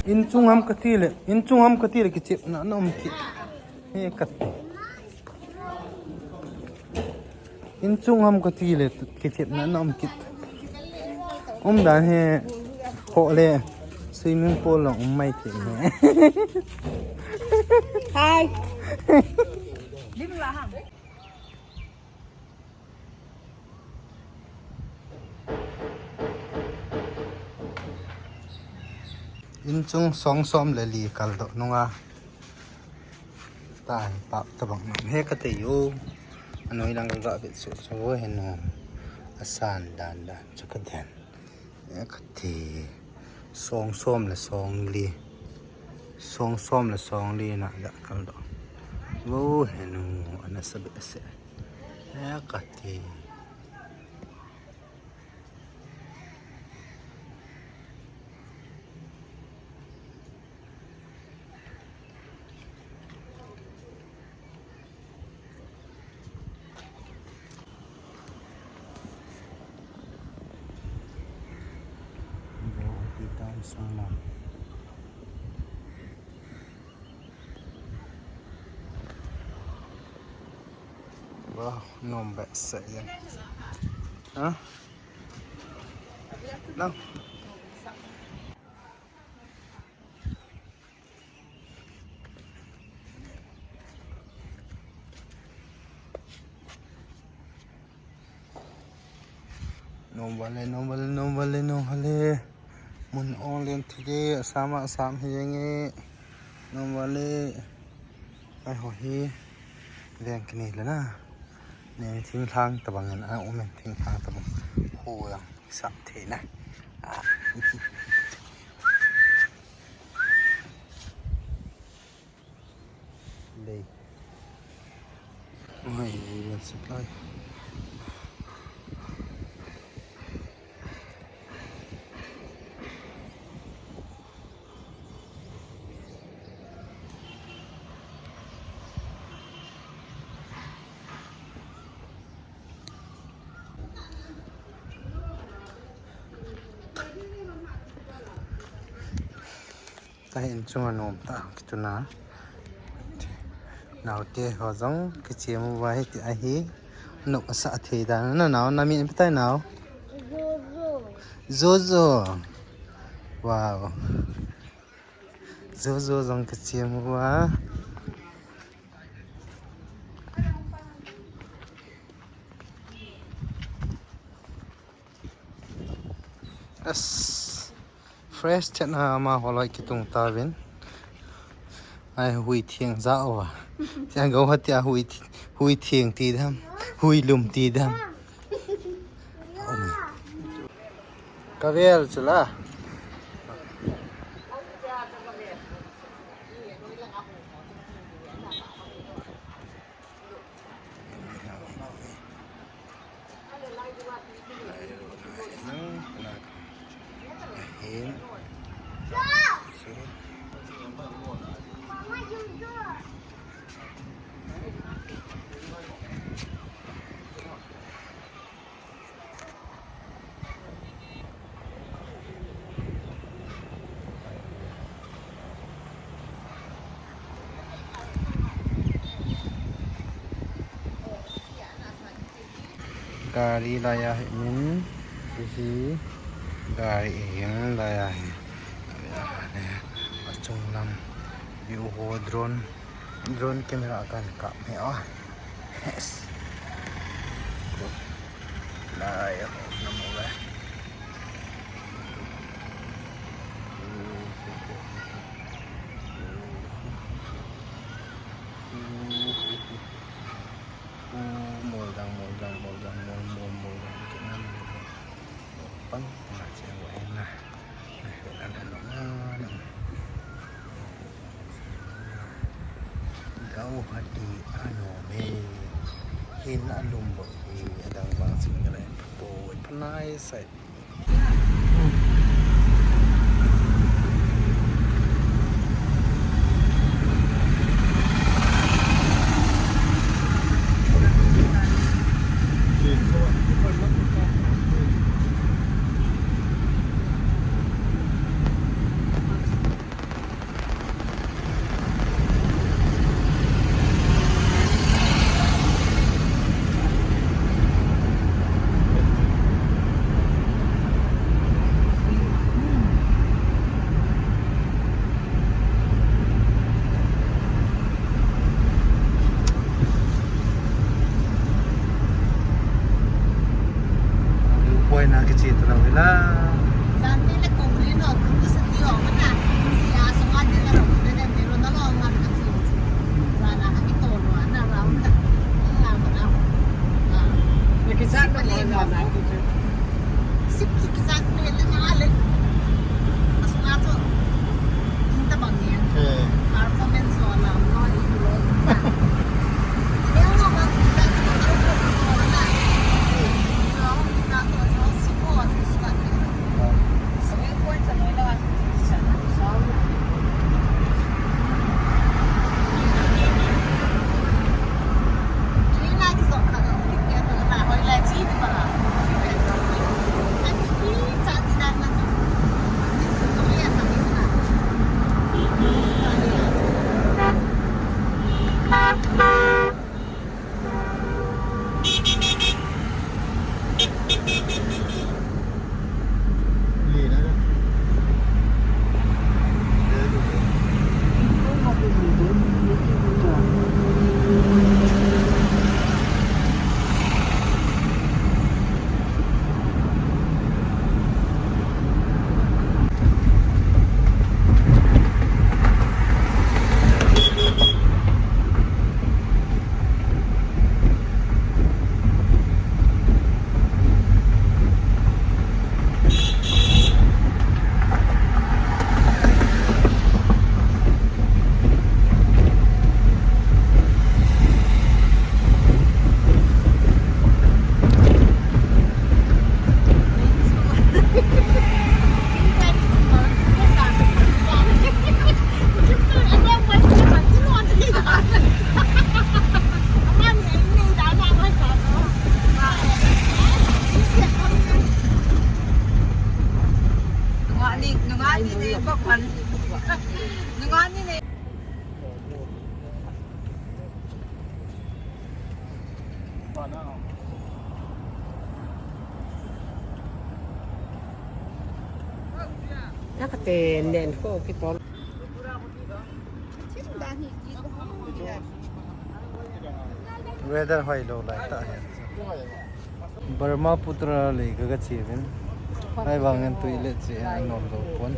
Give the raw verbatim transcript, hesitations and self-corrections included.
Inchung ham kati le, inchung ham kati le kichepna na um kit. He kati. Inchung ham kati le kichepna na um kit. Umdan hi ho le swimming pool lang um mai thei hi. Hai. Inchung song som le li kaldoh nunga. Tai pap tabang nam he kati u. Anoi lang ka ga bit su su he nu. Asan dan dan chu ka den. He kati. Song som le song li. Song som le song li na ga kaldoh. Wo he nu ana sa bit se. He kati. Wow, nom behseh jeng. Ha? Nang. Nom vale, nom vale, nom vale, nom vale. Mun ong len thei e, asam a asam hi jeng e. Nom vale. Ai ho hi. Veng kini le na. Ne thinglhang tabang in a um in thinglhang tabang. Hu lang sap thei na. Ah. Lei. Ngai, ngai, supply. Ka inchung a nom tah kituna. Naote ho jong kichem uva hiti ahi. Nom asa thei dan. Na nao, na min ipi tai nao? Jojo. Jojo. Wow. Jojo jong kichem uva. Yes. Fresh chetna ama holoi kitung tauvin. Ai hui theng ja uva. Tia go ha tia hui thi-, hui theng ti dam. Hui lum ti dam. Ka vel chu la. Gari laiya hi min, hihi gari in laiya hi. Achung lam view ho drone, drone camera kan kap hi a. Yes. Lai ho na mo le. Mol dang, mol dang, mol dang, mol, mol, mol dang. Kena mol dang. Pang, pang, ceng wa na. Gauhati anom e. Hin alum bou hi adang vang sing le. Poi panai sai. Ti tu lo ila. Santi le kong le no, kong sa ti o, mana. Si a so ma de na ro, de de de ro na lo ma ka ti. Sa na ka ki to lo na ra. Na ma na. Na ki sa ka le na na ki. Sip sip ki sa le na le. Asu na to. Inta bang ni. Eh. Performance wala, no, ilo. Ilo bang kita kita kita kita. Nungah ni, nungah ni ne, bakwan. Nungah ni ne. Nakate nen ko kitol. Weather hoi lou lai ta hi. Brahmaputra lei ka ga che uvin. Ahivangin tui le che a nom lou pon.